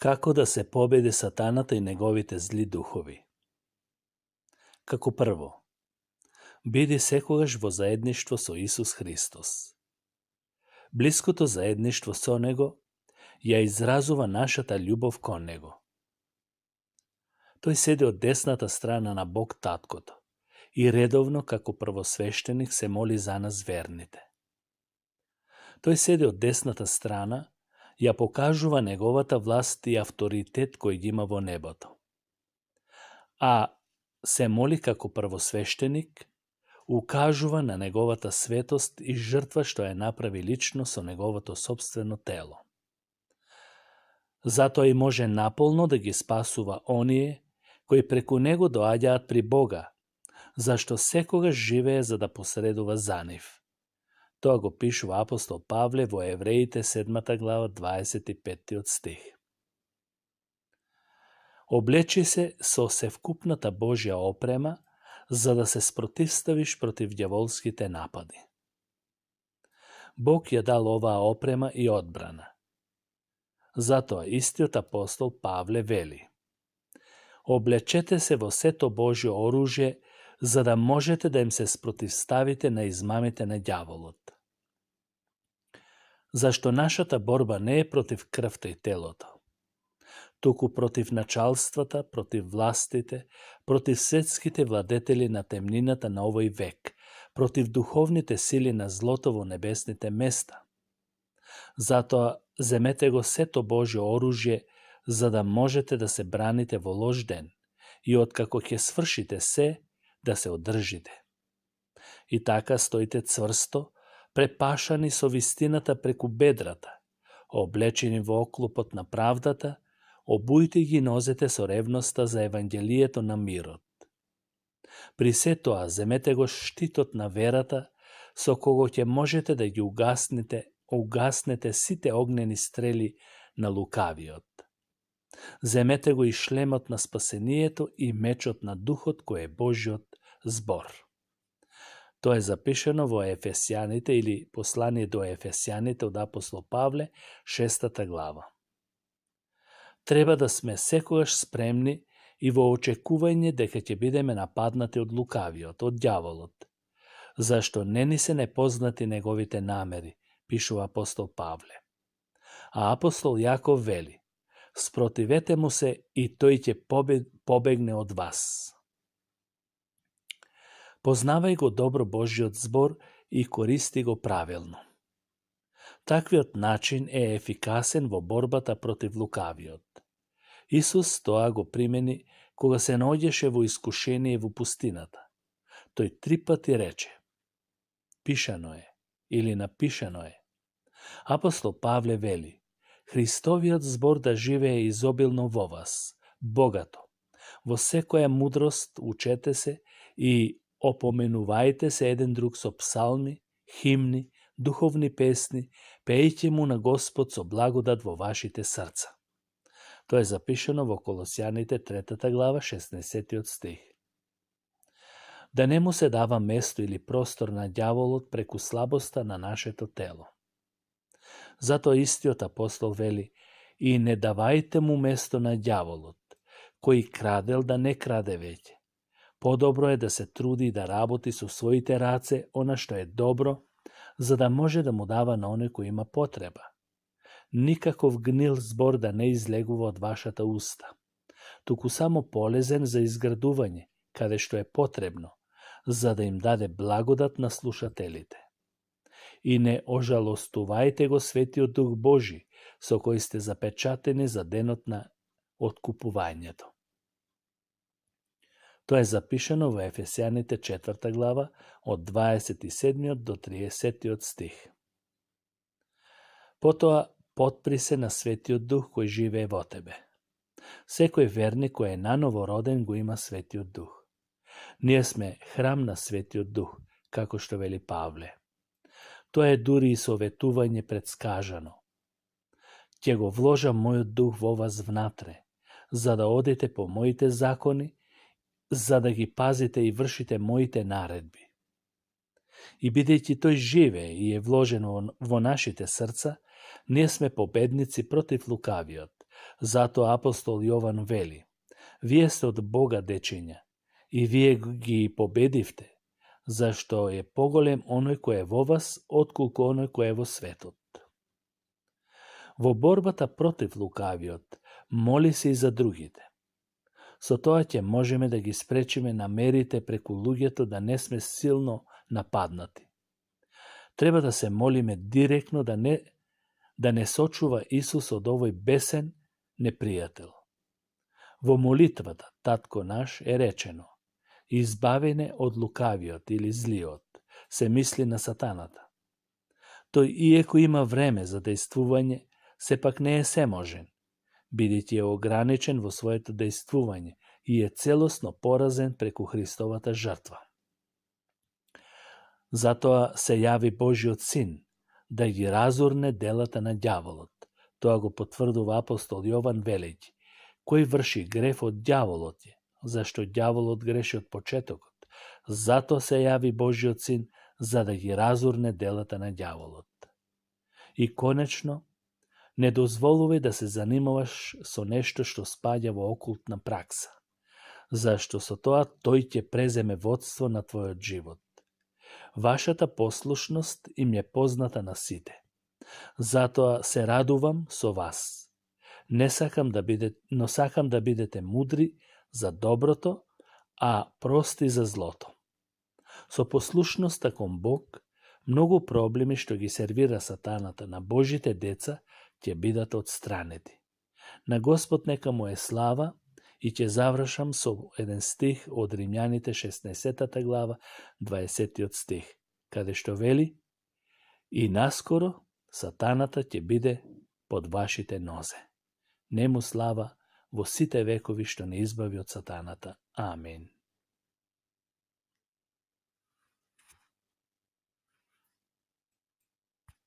Како да се победи сатаната и неговите зли духови? Како прво, биди секогаш во заедништво со Исус Христос. Блиското заедништво со Него ја изразува нашата љубов кон Него. Тој седи од десната страна на Бог Таткото и редовно како првосвещеник се моли за нас верните. Тој седи од десната страна, ја покажува неговата власт и авторитет кој ги има во небото. А се моли како првосвещеник, укажува на неговата светост и жртва што ја направи лично со неговото собствено тело. Затоа и може наполно да ги спасува оние кои преку него доаѓаат при Бога, зашто секогаш живее за да посредува за нив. Тоа го пишува апостол Павле во Евреите 7 глава 25 стих. Облечи се со севкупната Божја опрема за да се спротивставиш против ѓаволските напади. Бог ја дал оваа опрема и одбрана. Затоа истиот апостол Павле вели: облечете се во сето Божјо оружје за да можете да им се спротивставите на измамите на ѓаволот. Зашто нашата борба не е против крвта и телото, туку против началствата, против властите, против светските владетели на темнината на овој век, против духовните сили на злото во небесните места. Затоа земете го сето Божјо оружје за да можете да се браните во лош ден и откако ќе свршите се, да се одржите. И така стоите цврсто, препашани со вистината преку бедрата, облечени во оклопот на правдата, обујте ги нозете со ревноста за Евангелието на мирот. При се тоа земете го штитот на верата, со кого ќе можете да ги угаснете сите огнени стрели на лукавиот. Земете го и шлемот на спасението и мечот на духот кој е Божјот збор. Тоа е запишено во Ефесјаните или послание до Ефесјаните од апостол Павле, 6 глава. Треба да сме секогаш спремни и во очекување дека ќе бидеме нападнати од лукавиот, од ѓаволот, зашто не ни се непознати неговите намери, пишува апостол Павле. А апостол Јаков вели: спротивете му се и тој ќе побегне од вас. Познавај го добро Божјиот збор и користи го правилно. Таквиот начин е ефикасен во борбата против лукавиот. Исус тоа го примени кога се наоѓаше во искушение во пустината. Тој 3 пати рече: пишано е или напишано е. Апостол Павле вели: Христовиот збор да живее изобилно во вас, богато. Во секоја мудрост учете се и опоменувајте се еден друг со псалми, химни, духовни песни, пејќи му на Господ со благодат во вашите срца. Тоа е запишено во Колосјаните 3 глава 16 стих. Да не му се дава место или простор на ѓаволот преку слабоста на нашето тело. Затоа истиот апостол вели: и не давајте му место на ѓаволот, кој крадел да не краде веќе. Подобро е да се труди и да работи со своите раце она што е добро, за да може да му дава на оној кој има потреба. Никаков гнил збор да не излегува од вашата уста, туку само полезен за изградување, каде што е потребно, за да им даде благодат на слушателите. И не ожалостувајте го Светиот Дух Божи, со кој сте запечатени за денот на откупувањето. Тоа е запишено во Ефесјаните 4 глава од 27 до 30 стих. Потоа потпри се на Светиот Дух кој живее во тебе. Секој верник кој е наново роден го има Светиот Дух. Ние сме храм на Светиот Дух, како што вели Павле. Тоа е дури и советување предскажано. Ќе го вложам мојот дух во вас внатре, за да одите по моите закони, за да ги пазите и вршите моите наредби. И бидејќи тој живее и е вложено во нашите срца, ние сме победници против лукавиот, Затоа апостол Јован вели: вие сте од Бога, дечиња, и вие ги победивте, зашто е поголем оној кој е во вас, отколку оној кој е во светот. Во борбата против лукавиот, моли се и за другите. Со тоа ќе можеме да ги спречиме намерите преку луѓето да не сме силно нападнати. Треба да се молиме директно да не сочува Исус од овој бесен непријател. Во молитвата Татко наш е речено: избавене од лукавиот или злиот, се мисли на сатаната. Тој иеко има време за дејствување, сепак не е семожен, бидејќи е ограничен во своето дејствување и е целосно поразен преку Христовата жртва. Затоа се јави Божиот Син, да ги разурне делата на ѓаволот. Тоа го потврдува апостол Јован велејќи: кој врши греф од ѓаволот е, зашто ѓаволот греши од почетокот. Затоа се јави Божиот Син, за да ги разурне делата на ѓаволот. И конечно, не дозволувај да се занимаваш со нешто што спаѓа во окултна пракса, зашто со тоа тој ќе преземе водство на твојот живот. Вашата послушност им е позната на сите. Затоа се радувам со вас. Но сакам да бидете мудри за доброто, а прости за злото. Со послушноста кон Бог, многу проблеми што ги сервира сатаната на Божите деца ќе бидат отстранети. На Господ нека му е слава, и ќе завршам со еден стих од Римјаните 16 глава 20 стих, каде што вели: и наскоро сатаната ќе биде под вашите нозе. Нему слава во сите векови што не избави од сатаната. Амин.